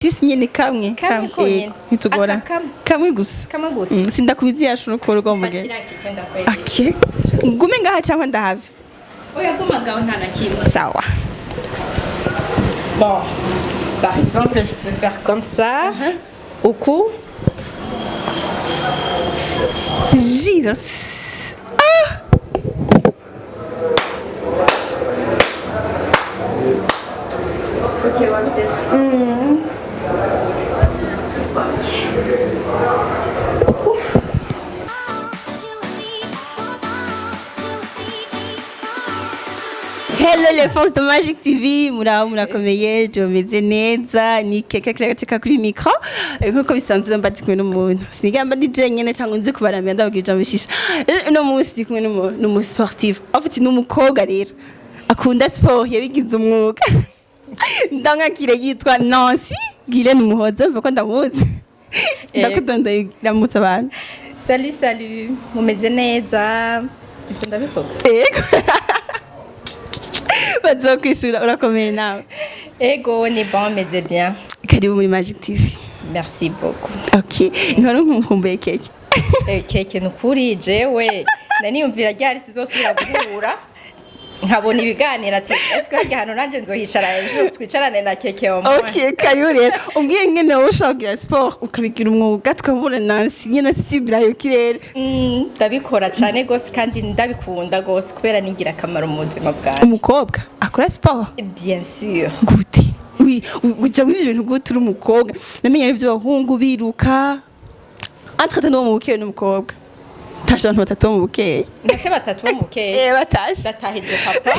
Tisi nyene kamwe. Kamwe konyene. Yego, ntitugora. Aka kamwe. Kamwe gusa. Kamwe gusa. Sindakubizi yashura ukora urwo mugeni. Fatira kigenda kweli. Okay, ngume ngaha cyangwa ndahave? Oya, guma ngaho, nta na kimwe. Sawa. Bon, par exemple, je peux faire comme ça. Uku. Jesus, ah! Ok, wabiteze. Hello les fans de Magic TV, muraho, murakomeye? Je meze neza, ni Keke Kiragateka kuri micro. Nkuko bisanzwe mba ndi kumwe n'umuntu. Sinigamba ndi jenyene cyangwa nzi kubaramira ndababwira ijambo bishisha. Rero uno munsi ndi kumwe n'umu sportif. En fait ni umukobwa rero. Akunda sport, yabigize umwuga. Ndangakire yitwa Nancy Guylaine Muhoza, mvuga ko ndamuzi. Ndakudondoye, ndamutse abantu. Salut, salut. Mumeze neza? Ivyo ndabivuga. Yego. Bazokwishura, urakomeye nawe? Ego, ni bon, meze bien. Karibu muri Magic TV. Merci beaucoup. Okay, ntwari nkumkumbuye Keke. Keke, nukuri jewe naniyumvira ryari tuzosubira guhura, nkabona ibiganiro ati ese harya hantu nanje nzohicara ejo twicarane na Keke wa mwa. Okay, karibu rero. Umbwiye ngene wowe ushobora kugira sport ukabigira umwuga, tukabura Nancy nyene asimbira yo kirere. Ndabikora cane gose kandi ndabikunda gose kubera ni ingirakamaro mu buzima bwanje. Umukobwa akora sport? Bien sûr. Gute? Uja w'ivyo bintu gute uri umukobwa? Namenye ivyo abahungu biruka. Entre no mu bukeye n'umukobwa. Tashe abantu batatu bo mu bukeye. Ndashe batatu bo mu bukeye? Eh, batashe. Ndatahije papa,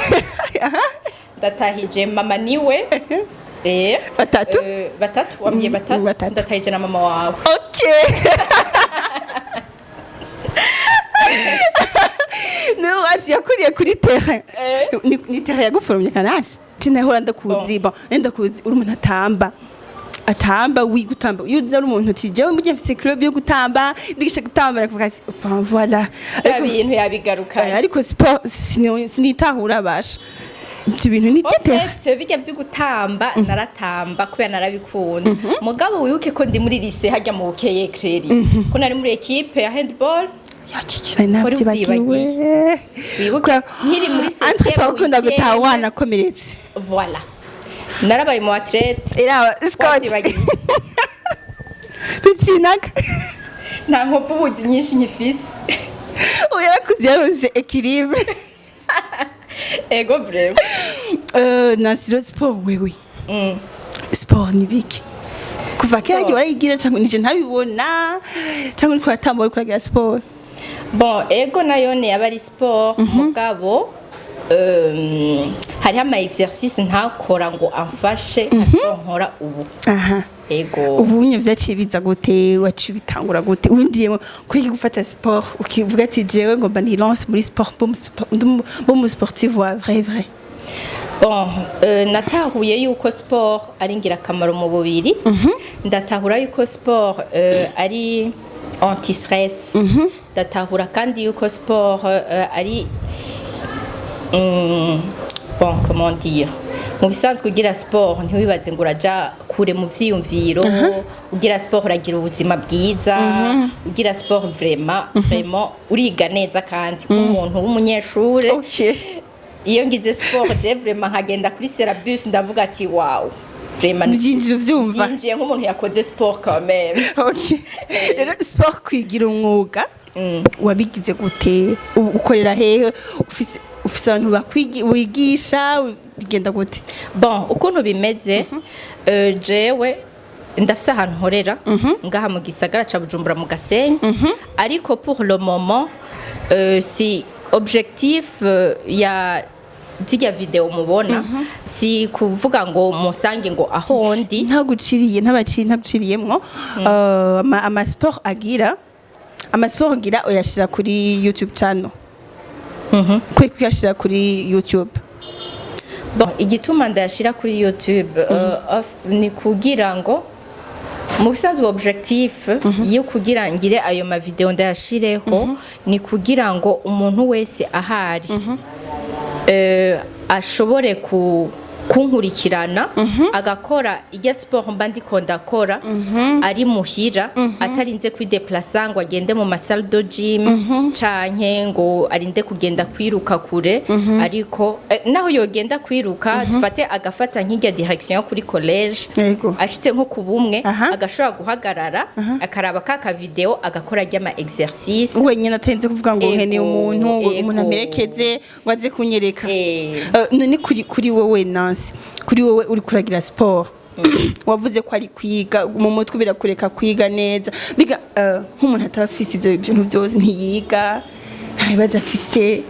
ndatahije mama niwe. Batatu? Batatu wambwiye. Batatu. Batatu. Ndatahije na mama wawe. Okay. Niwe wacu yakuriye kuri terrain. Ni terrain yaguforomye kanasi. Cinahora ndakuzi, bon, ndakuzi uri umuntu atamba. Atamba, wiga gutamba. Iyo uzi ari umuntu uti jewe mburya mfise club yo gutamba, ndigisha gutamba, ndakuvuga ati bon voilà. Bya bintu yabigarukanye. Ariko sport sinitahura basha. Ibyo bintu ni En terrain. fait, bijya vyo gutamba naratamba kubera narabikunda. Mugabo wibuke ko ndi muri lycée hajya mu bukeye Clary. Ko nari muri équipe ya handball. Yakikira navyibagiwe. Wibuke nkiri muri Entre septième, twakunda huitième. gutaha wanakomeretse. Voilà. Narabaye mu athlète. Iraba Scott. Wavyibagiye. Dukinaka. Nta nkovu ubuzi nyinshi nkifise. Yarakuze, yaronse équilibre. Ego vraiment. Nancy rero, sport wewe. Sport ni biki? Kuva kera Sport. gihe warayigira cyangwa nije ntabibona, cyangwa uriko uratamba, uriko uragira sport? Bon, ego nayo ni aba ari sport, mugabo hariho ama exercice ntakora ngo amfashe nka sport nkora ubu. Ego. Ubu nye vyaciye biza gute? Waciye bitangura gute? Winjiyemo kwiki gufata sport ukivuga ati jewe ngomba ni lance muri sport, bon sportif wa vrai vrai? Bon, natahuye yuko sport ari ingirakamaro mu mubiri. Ndatahura yuko sport ari anti stress. Ndatahura kandi yuko sport ari bon, comment dire, mu bisanzwe ugira sport ntiwibaze ngo uraja kure mu vyiyumviro. Ugira sport uragira ubuzima bwiza. Ugira sport vraiment vraiment uriga neza kandi nk'umuntu w'umunyeshure. Iyo ngize sport je vraiment nkagenda kuri syllabus, ndavuga ati wow, vraiment. Vyinjira uvyumva. Vyinjiye nk'umuntu yakoze sport quand même. Okay. Rero sport kwigira umwuga wabigize gute? Ukorera hehe? Ufise abantu wigisha? Bigenda gute? Bon, ukuntu bimeze, jewe ndafise ahantu nkorera ngaha mu gisagara ca Bujumbura mu Gasenyi, ariko pour le moment si objectif ya zirya video mubona si kuvuga ngo musange ngo aho ndi. Ntaguciriye, ntabaciye, ntaguciriyemwo. Ama sport agira, ama sport agira uyashira kuri YouTube channel? Kwe kuyashira kuri YouTube? Bon, igituma ndayashira kuri YouTube ni kugira ngo mu bisanzwe objectif yo kugira ngire ayo ma video ndayashireho ni kugira ngo umuntu wese ahari ashobore ku Kunkurikirana, agakora irya sport mba ndiko ndakora ari muhira, atarinze kwideplasa ngo agende mu ma salle de gym canke ngo arinde kugenda kwiruka kure. Ariko naho yogenda kwiruka, dufate agafata nk'irya direction yo kuri collège, ashitse nko ku Bumwe, agashobora guhagarara, akaraba ka video, agakora ry'ama exercice. Wenyine, atarinze kuvuga ngo nkeneye umuntu ngo umuntu amperekeze, ngo aze kunyereka. None kuri wowe Nancy, kuri wowe uri kuragira sport, wavuze ko ari kwiga mu mutwe, birakureka kwiga neza. Biga nk'umuntu ataba afise ivyo bintu byose, ntiyiga, nta bibazo afise,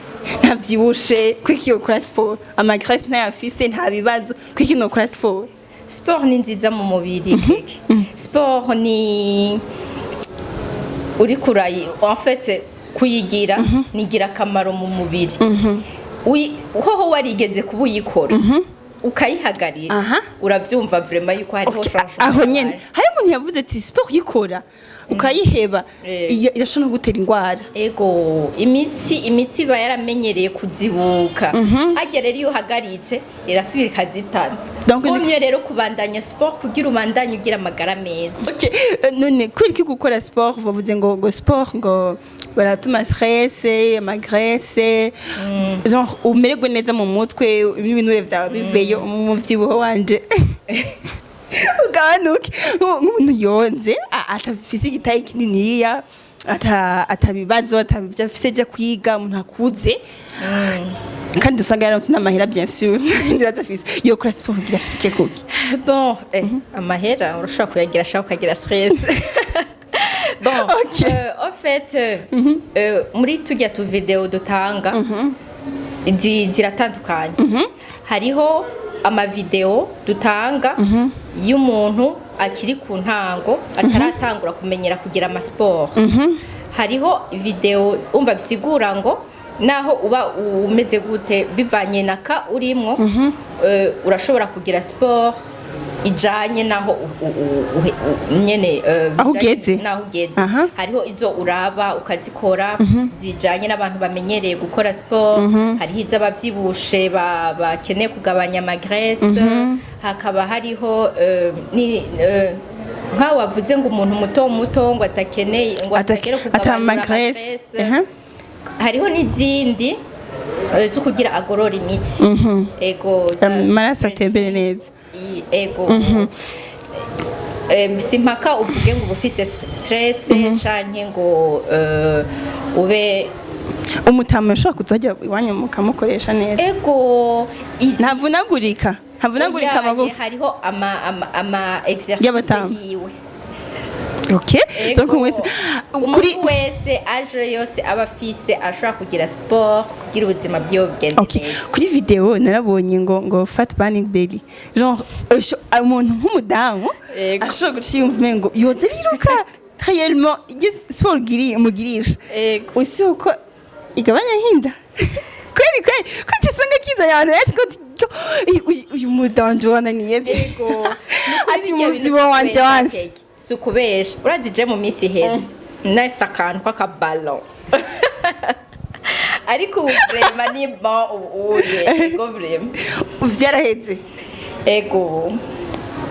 ntavyibushe, kuki yokora sport? Ama graisse ntayafise, nta bibazo, kuki nokora sport? Sport ni nziza mu mubiri, keke. Sport ni uri kurayi, en fait kuyigira ni ingirakamaro mu mubiri. Hoho warigeze kuba uyikora ukayihagarira, uravyumva vraiment yuko hariho changement. Aho nyene hari umuntu yavuze ati sport uyikora ukayiheba, irashobora no gutera indwara. Ego, imitsi iba yaramenyereye kuzibuka harya. Rero iyo uhagaritse irasubira ikazitana. Donc Umye rero kubandanya sport kugira ubandanye ugira amagara meza. Okay, none kubera iki gukora sport, bavuze ngo sport ngo baratuma stress, ama graisse, genre umererwe neza mu mutwe, ibinure vyawe biveyo, umuvyibuho wanje ugabanuke. Nk'umuntu yonze, atafise igitayi kininiya, atabibazo, atabivyo afise, je kwiga, umuntu akuze kandi usanga yaronse n'amahera, bien sûr, ndibaza afise, yokora sport kugira ashike kuki? Bon, amahera urashobora kuyagira ashaka ukagira stress. Bon, en fait, muri tujya tu video dutanga ziratandukanye. Hariho amavideo dutanga y'umuntu akiri ku ntango, ataratangura kumenyera kugira amasiporo. Hariho video umva bisigura ngo naho uba umeze gute, bivanye na ka urimwo, urashobora kugira siporo ijanye naho nyene Aho bijanye ugeze. naho ugeze. Hariho izo uraba ukazikora zijanye n'abantu bamenyereye gukora siporo, hariho iz'abavyibushe bakeneye kugabanya ama graisse, hakaba hariho nkaho wavuze ngo umuntu muto muto ngo atakeneye ngo atagere ata kugabanura ama graisse. ama graisse. Hariho n'izindi zo kugira agorora imitsi, ego, za Amaraso atembere neza. Ego. Si mpaka uvuge ngo uba ufise stress canke ngo ube Umutama ushobora kuzajya iwanyu mukamukoresha neza? Ego. Ntavunagurika, ntavunagurika Oya, amagufa? Hariho ama exercice Y'abatamu. yiwe. Okay. Ego. Donc mwese Umuntu kuri wese aje yose aba afise ashobora kugira sport kugira ubuzima bwiwe bugende neza. Kuri video narabonye ngo fat burning belly, genre umuntu nk'umudamu ashobora guca yumva umengo yoza ariruka réellement, sport umugirisha usi uko igabanya nk'inda kweri kweri, ko usanga kizanye abantu benshi ngo uyu mudanje wananiye. Ego. Ati umuvyibuho wanje wanse. Si ukubesha, urazi je mu minsi iheze nafise akantu k'akaballon, ariko ubu vraiment ni bon, ubu uye, ego, vraiment. Vyaraheze? Ego.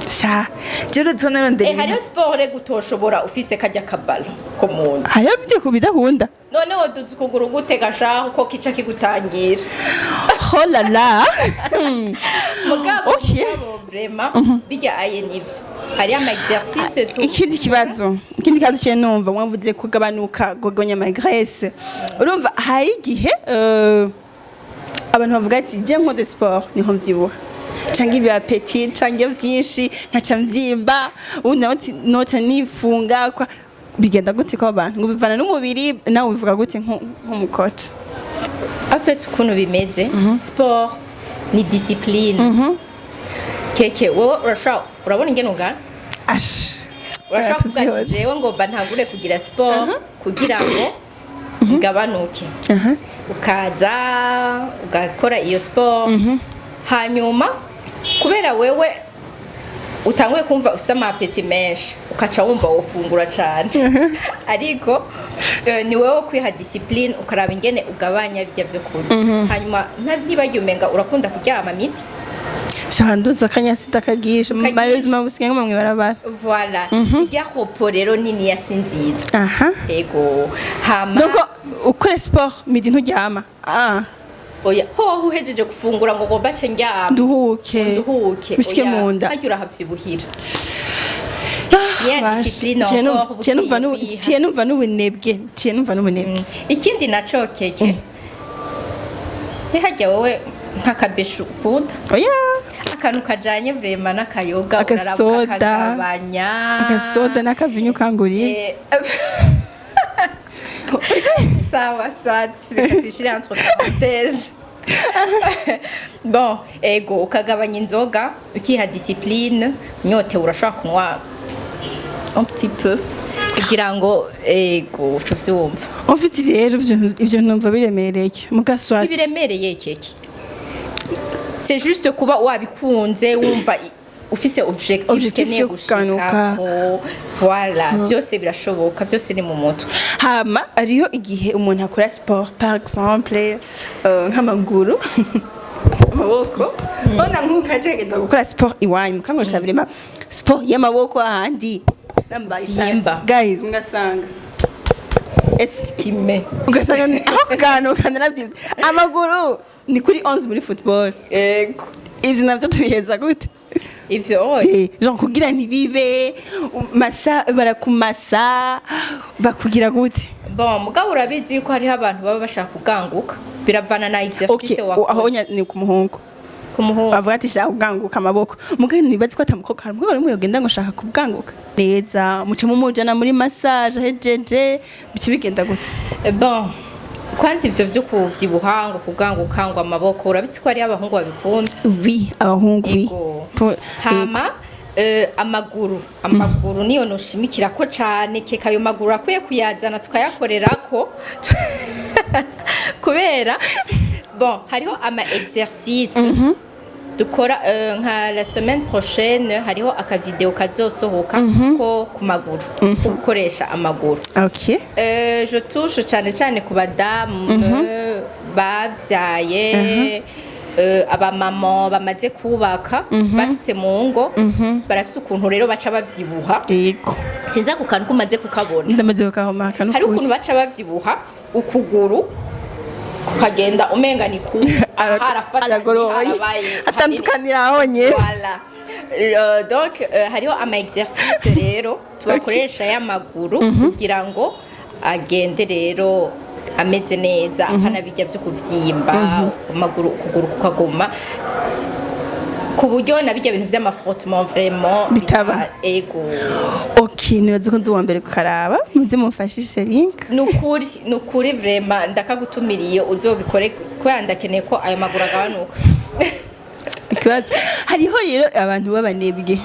Sha jewe tubona rondera. Hariho siporo rego utoshobora ufise karya kaballon ko mu nda. Hariho ibyo kubidakunda. None woduza ukuguru gute gashaho ko kica kigutangira? Oh là là. Mugabo mugabo vraiment bijya aye nivyo, hariyo ama exercice tu Ikindi kibazo cye, numva mwavuze kugabanuka, kugabanya ama graisse. Urumva hari igihe abantu bavuga ati je nkoze sport niho mvyibuha, canke ibi appétit canke vyinshi nkaca mvyimba, ubundi nawe ati noca nifunga kwa bigenda gute ko abantu ngo bivana n'umubiri? Nawe ubivuga gute nk'umukoca? En fait, ukuntu bimeze, sport ni discipline. Keke, wowe urashobora, urabona ingene ungana. Ash. Urashobora kuvuga ati Tuvyihuse. jewe ngomba ntagure kugira sport kugira ngo ngabanuke, ukaza ugakora iyo sport, hanyuma kubera wewe utanguye kumva ufise ama appétit menshi, ukaca wumva wofungura cane. Ariko ni wewe kwiha discipline, ukaraba ingene ugabanya bijya vyo kurya. Hanyuma ntibagiye umenga urakunda kuryama midi. Canduza akanyasida kagisha. Kagisha. Malheureusement busigaye nguma mw'ibarabara. Voilà, irya repos rero nini ya si nziza. Ego, hama Donc ukora sport midi nturyama, ah? Oya, hoho uhejeje gufungura ngo ngomba ce ndyama, Nduhuke. Nduhuke. Bishike Oya, mu nda. harya urahavyibuhira. Niya discipline encore, ukwiye kwiha. Ciye numva n'ubunebwe, ciye numva n'ubunebwe. Ikindi naco, keke, ntihajya wowe nk'akabeshu ukunda? Oya. Akantu kajanye vraiment n'akayoga. Agasoda. Ukagabanya. Agasoda n'akavinyu kanguriye. Sawa, soit, reka tubishire entre parenthèses. Bon, ego, ukagabanya inzoga, ukiha discipline. Nyote urashobora kunywa un petit peu kugira ngo, ego, uce uvyumva. Ufite rero ivyo numva biremereye mugaswati. Ntibiremereye, keke, c'est juste kuba wabikunze, wumva ufise objectif Objectif ukeneye yo kugabanuka. gushikako. Voilà, byose birashoboka, byose ni mu mutwe. Hama hariho igihe umuntu akora sport, par exemple nk'amaguru, amaboko. Bona nk'uko aje agenda gukora sport iwanyu, mukankoresha vraiment sport y'amaboko, ahandi nambaye ishati. Vyimba. Guys, mugasanga ese Kime. Ugasanga aho kuganuka narabyivye, amaguru ni kuri 11 muri football. Ego. Ivyo navyo tubiheza gute? Ivyo oya. Genre kugira ntibibe masa, barakumasa, bakugira gute? Bon, mugabo urabizi yuko hariho abantu baba bashaka kuganguka, biravana na exercice Okay, aho wakoze. ni ku muhungu. Ku muhungu. Bavuga ati shaka kuganguka amaboko, mugabo nibazi ko atamukobwa, hari umukobwa rimwe yogenda ngo shaka kuganguka neza, muce mumujana muri massage, hejeje bice bigenda gute? Bon, kwanza ivyo vyo kuvyibuha, ngo kuganguka, ngo amaboko, urabizi ko hariho abahungu babikunda. Oui, abahungu, oui. Ego. Hama amaguru niyo noshimikira ko cane, keka. Ayo maguru akwiye kuyazana tukayakorerako, kubera bon, hariho ama exercice dukora nka la semaine prochaine hariho akavideo kazosohoka ko ku maguru, ko gukoresha amaguru. Je touche cyane cyane ku badamu bavyaye, abamama bamaze kubaka, bashitse mu ngo, barafise ukuntu rero baca bavyibuha. Sinzi ako kantu kumaze kukabona. Ndamaze kukahomaka. Hari ukuntu baca bavyibuha, ukuguru kukagenda umenga ni ku harafatanye. Aragoroye. Harabaye hanini. Atandukanira aho nyene. Voilà. Donc hariho ama exercice rero tubakoresha y'amaguru kugira ngo agende rero ameze neza, apana bijya byo kuvyimba amaguru, ukuguru kukaguma ku buryo na bijya bintu vy'amafrottement vraiment Bitaba. Ego. Okay, nibaze ko nzi uwa mbere kukaraba, muze mumfashishe link. Nukuri, nukuri, vraiment ndakagutumiriye uzobikore, kubera ndakeneye ko ayo maguru agabanuka. Ikibazo, hariho rero abantu b'abanebwe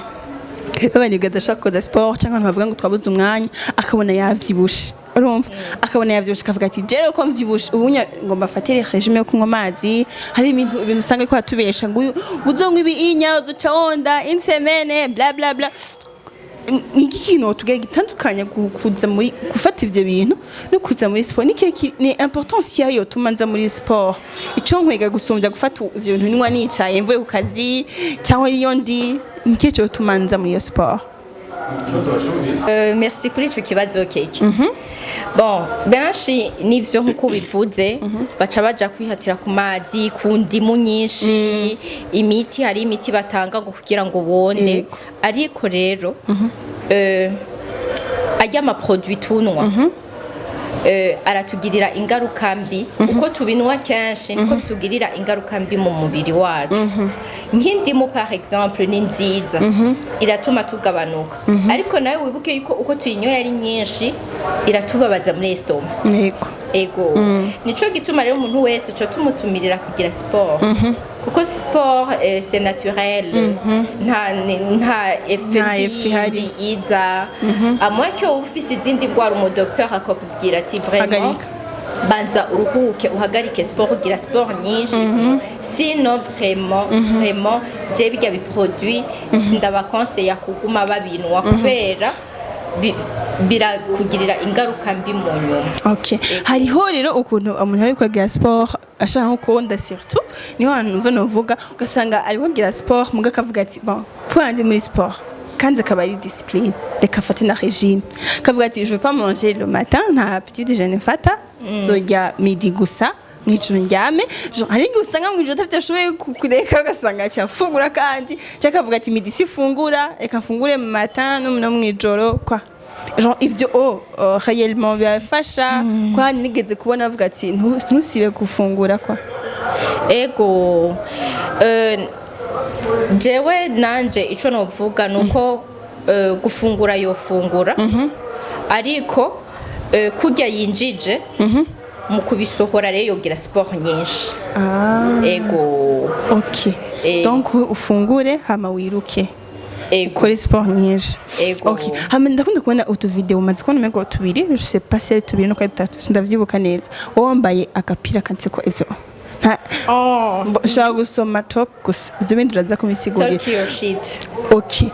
adashaka koza sport, cyangwa abantu bavuga ngo twabuze umwanya, akabona yavyibushe, urumva, akabona yavyibushe, akavuga ati jero ko mvyibushe ubunya ngomba mfatire régime yo kunywa amazi. Hari ibintu usanga ariko atubesha ngo uzonywa ibi inya uzoca wonda une semaine, bla bla bla. Ni iki kintu tubwira gitandukanya kuza muri gufata ivyo bintu no kuza muri sport? Ni importance yayo tuma nza muri sport, ico nkwega gusumbya gufata ivyo bintu ninywa nicaye mvuye ku kazi cyangwa iyo ndi? Ni ikihe cotuma nza muri iyo sport? Merci kuri ico kibazo, keke. Bon, benshi nivyo nkuko ubivuze, baca baja kwihatira ku mazi, ku ndimu nyinshi, imiti, hari imiti batanga ngo kugira ngo bonde. Ariko rero arya ama produit tunywa aratugirira ingaruka mbi. Uko tubinwa kenshi niko bitugirira ingaruka mbi mu mubiri wacu. Nk'indimu par exemple ni nziza, iratuma tugabanuka, ariko nawe wibuke yuko uko tuyinyoye ari nyinshi iratubabaza muri estomac. Ego, nico gituma rero umuntu wese co tumutumirira kugira sport, kuko sport c'est naturel, nta effet Nta effet ihari. yindi iza, à moins que uba ufise izindi ndwara, umudocteur akakubwira ati vraiment Hagarika. banza uruhuke, uhagarike sport, ugira sport nyinshi. Sinon vraiment, vraiment, je bijya biproduit sindabakonseya kuguma babinwa, kubera birakugirira ingaruka mbi mu nyuma. Okay, hariho rero ukuntu umuntu ari kugira sport. Ashaka nko konda surtout, niho hantu numva novuga, ugasanga ariko agira sport, muga akavuga ati: "Bon, kubera ndi muri sport kandi akaba ari discipline, reka afate na régime." Akavuga ati: "Je vais pas manger le matin, nta petit déjeuner mfata, nzorya midi gusa, mw'ijoro ndyame." Genre, hari igihe usanga mw'ijoro adafite ashoboye kureka, ugasanga acafungura kandi, cyangwa akavuga ati: "Midi sifungura, reka mfungure mu matin no mw'ijoro," quoi. Genre ivyo oh, réellement birafasha kwa? Nigeze kubona bavuga ati ntusibe gufungura, quoi. Ego. Jewe nanje ico novuga nuko gufungura yofungura, ariko kurya yinjije mu kubisohora rero yogira sport nyinshi. Ah. Ego. Ok. Donc ufungure hama wiruke, Ego. ukore sport nyinshi. Ego. Ok, hama ndakunda kubona utu video, umaze kubona umengo tubiri, je sais pas si ari tubiri no dutatu, sindavyibuka neza, wowe wambaye agapira kanditseko ivyo. Nshobora gusoma talk gusa, ivyo bindi uraza kubisigurira. Talk your shit. Ok.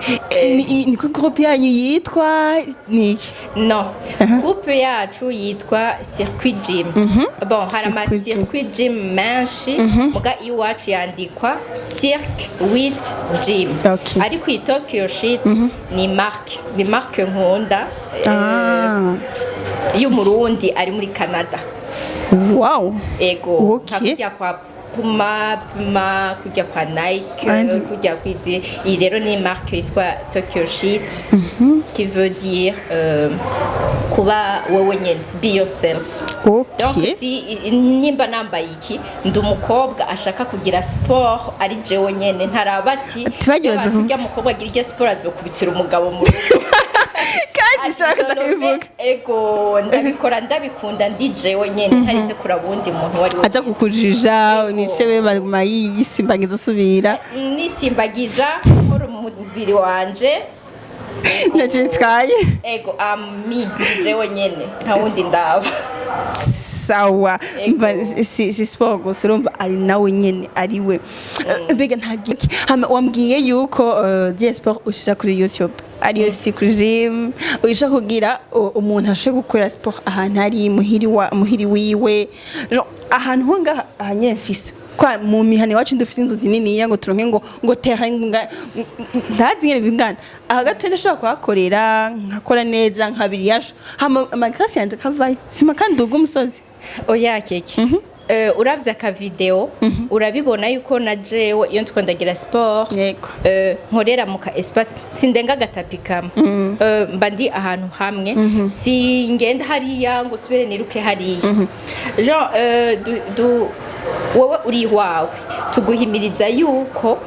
Niko groupe yanyu yitwa, ni iki? No, groupe yacu yitwa Circuit Gym. Bon, hari ama Circuit Gym. Circuit Gym menshi, muga iwacu yandikwa Circuit Gym. Ariko iyi Talk Your Shit ni marque nkunda y'Umurundi ari muri Canada. Ego. Nka kurya kwa Puma, kujya kwa Nike, kujya kwizi. Iyi rero ni marque yitwa Tokyo Shit, qui veut dire kuba wowe nyene, be yourself. Donc si nimba nambaye iki, ndi umukobwa ashaka kugira sport ari jewe nyene, ntaraba ati Tibagiwe. Urya mukobwa agira iryo sport azokubitira umugabo mu rugo. Kandi shaka ndabivuga. Ego, ndabikora ndabikunda, ndi jewe nyene, ntarinze kuraba uwundi muntu uwo ari we Aza wese. kukujija. Ego. Nice baguma yisimbagiza asubira. Nisimbagiza, nkora umubiri wanje. Ntacyo bitwaye. Ego, ami ndi jewe nyene, nta wundi ndaba. Sawa. Ego. Mva si sport gusa, urumva ari nawe nyene ari we. Mbega nta giki hama wambwiye yuko diye sport ushira kuri YouTube, ariyo Cycle Gym, uhisha kugira umuntu ashobore gukora sport ahantu ari muhiri wa muhiri wiwe, genre ahantu ho ngaha aha nyene mfise kwa mu mihana iwacu dufise inzu zininiya ngo turonke ngo terrain ntazi ngene bingana, aha gato ndashobora kuhakorera nkakora neza nkabiri yasho, hama amagrasi yanje akavayo, sima kandi uduga umusozi. Oya keke. Uravye aka video urabibona yuko na jewe iyo ndiko ndagira sport nkorera mu ka espace, sindenga agatapi kamwe. Mba ndi ahantu hamwe, singenda hariya ngo subire niruke hariya. Genre wowe uri iwawe, tuguhimiriza yuko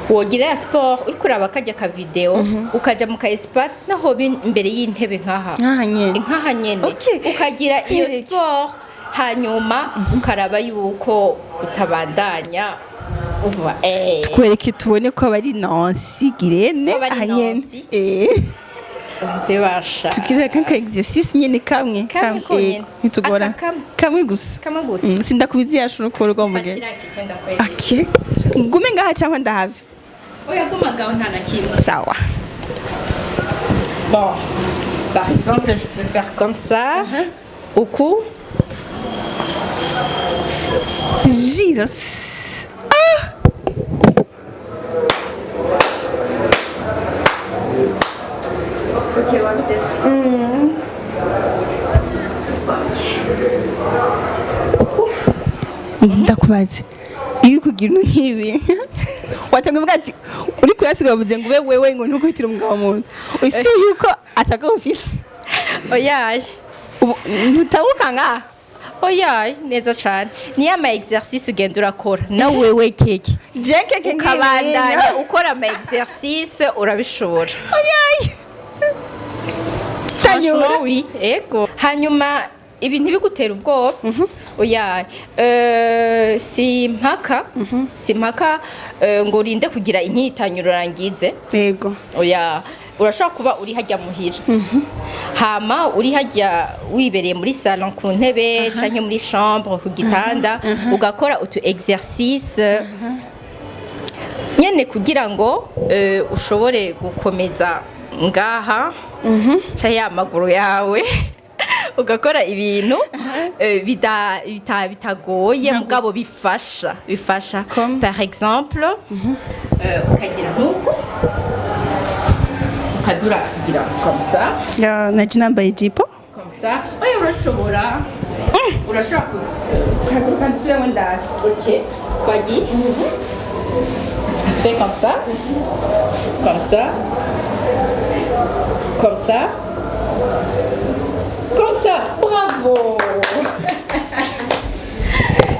wogira ya sport uriko uraba karya ka video, ukaja mu ka espace naho imbere y'intebe nkaha. Nkaha nyene. Nkaha nyene. Ukagira iyo Kwereke. sport, hanyuma ukaraba yuko utabandanya uva Twereke tubone ko aba ari Nancy Girene. Ko aba ari aha nyene. Nancy. Bebasha. Tukire kanka exercice nyene kamwe. Kamwe konyene. Yego, ntitugora. Aka kamwe. Kamwe gusa. Kamwe gusa. Sindakubizi yashura uko mugeni. Fatira keke ndakwereka. Okay, ngume ngaha cyangwa ndahave? Oya, guma ngaho, nta na kimwe. Sawa. Bon, par exemple, je peux faire comme ça uku. Jesus, ah. Okay, one test. Ndakubaze, iyo uri kugira ibintu nk'ibi, watanga uvuga ati uri kuyasiga, bavuze ngo ube wewe, ngo ntukubitire umugabo mu nzu, isi yuko ataka ufise? Oyaye. Ubu ntutabuka ngaha? Oyaye, neza cane. Niyo ama exercice ugenda urakora na wewe keke, Jeke. ukabandanya ukora ama exercice, urabishobora. Oyaye. Franchement, oui. Ego. Hanyuma ibi ntibigutera ubwoba. Oya, si mpaka ngo urinde kugira inkitanyuro urangize. Oya, urashobora kuba uri hajya muhira, hama uri hajya wibereye muri salon ku ntebe canke muri chambre ku gitanda, ugakora utu exercice nyene kugira ngo ushobore gukomeza ngaha canke ya maguru yawe. Ugakora ibintu bitagoye mugabo bifasha. Comme? Par exemple, ukagira nk'uku, ukaza uragira comme ça. Ya, naje nambaye ijipo. Comme ça. Oya, urashobora ku Haguruka nsubiremo ndaje. Ok, twagiye. Fais comme ça, comme ça, comme ça, comme ça. Bravo!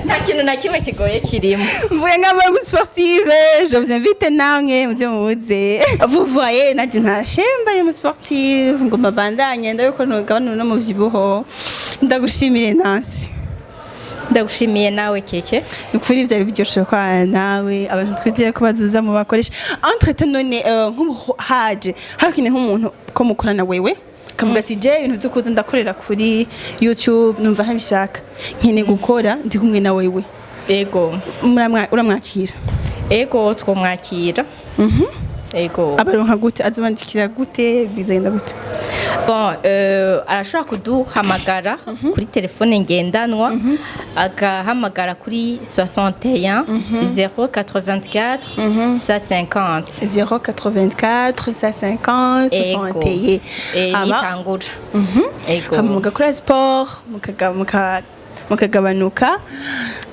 Nta kintu na kimwe kigoye kirimo. Mvuye nk'aba sportive, je vous invite namwe muze muze. Vous voyez, naje ntashemba mu sportive ngo mbandanye ndabiko ntugabana no mu vyibuho. Ndagushimire, Nancy. Ndagushimiye nawe, Keke. Ni ukuri byari biryoshe gukorana nawe. Abantu twizere ko bazoza mu bakoresha entre temps. None nk'ubu haje hakeneye nk'umuntu ko mukorana wewe, kavuga ati: "Je ibintu byo kuza ndakorera kuri YouTube numva ntabishaka, nkeneye gukora ndi kumwe na wewe." Ego. Uramwakira? Ego, twomwakira, ego. Abaronka gute? Azobandikira gute? Bizagenda gute? Bon, arashobora kuduhamagara kuri telefone ngendanwa, agahamagara kuri 61 084 150. 084 150 Ego. 61. Nitangura. Ego. Hama mugakora sport, mukagabanuka.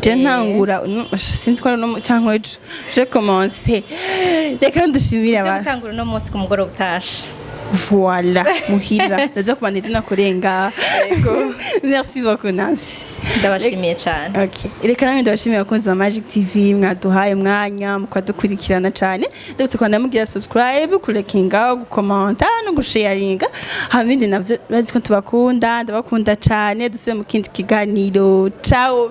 Je ntangura sinzi ko ari uno cyangwa ejo je commence. Reka ndushimire Uze abantu. Gutangura uno munsi ku mugoroba utashe. Voilà, muhira ndaza kubana izina kurenga. Merci beaucoup, Nancy. Ndabashimiye cyane. Okay. Reka namwe ndabashimiye, abakunzi ba Magic TV, mwaduhaye umwanya mukadukurikirana cyane. Ndabutse ko ndamugira subscribe, kurekinga, gukomenta no gusharinga. Hama ibindi navyo bazi ko tubakunda. Ndabakunda cyane. Dusubire mu kindi kiganiro. Ciao.